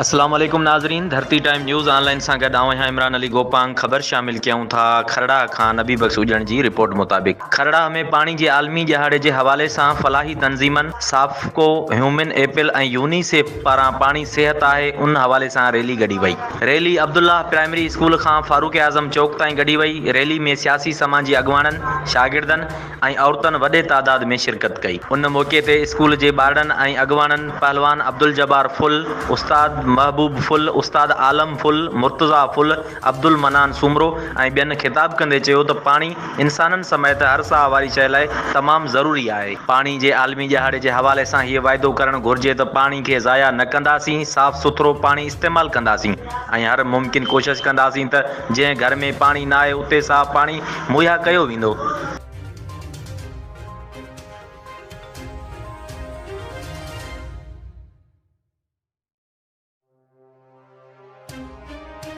اسلام عليڪم ناظرين ڌرتي ٽائيم نيوز آن لائين سان گڏ آئون آهيان عمران علي گوپانگ خبر شامل ڪيون ٿا کرڙاهه کان نبي بخش اڄڻ جي رپورٽ مطابق کرڙاهه ۾ پاڻي جي عالمي ڏهاڙي جي حوالي سان فلاحي تنظيمن سافڪو، هيومن ايپل ۽ يونيسيف پاران پاڻي صحت آهي ان حوالي سان ريلي ڪڍي وئي. ريلي عبدالله پرائمري اسڪول کان فاروق اعظم چوڪ تائين ڪڍي وئي. ريلي ۾ سياسي سماجي اڳواڻن، شاگردن ۽ عورتن وڏي تعداد ۾ شرڪت ڪئي. ان موقعي تي اسڪول جي ٻارڙن ۽ اڳواڻن پهلوان عبدالجبار ڦل، استاد محبوب ڦل، استاد عالم ڦل، مرتضيٰ ڦل، عبدالمنان سومرو ۽ ٻين خطاب ڪندي چيو ته پاڻي انسانن سميت هر ساهه واري شيء لاء تمام ضروري آهي. پاڻي جي عالمي ڏهاڙي جي حوالي سان هيء واعدو ڪرڻ گهرجي ته پاڻي کي ضايع نه ڪنداسين، صاف سٿرو پاڻي استعمال ڪنداسين ۽ هر ممڪن ڪوشش ڪنداسين ته جنهن گهر ۾ پاڻي ناهي اتي صاف پاڻي مهيا ڪيو ويندو.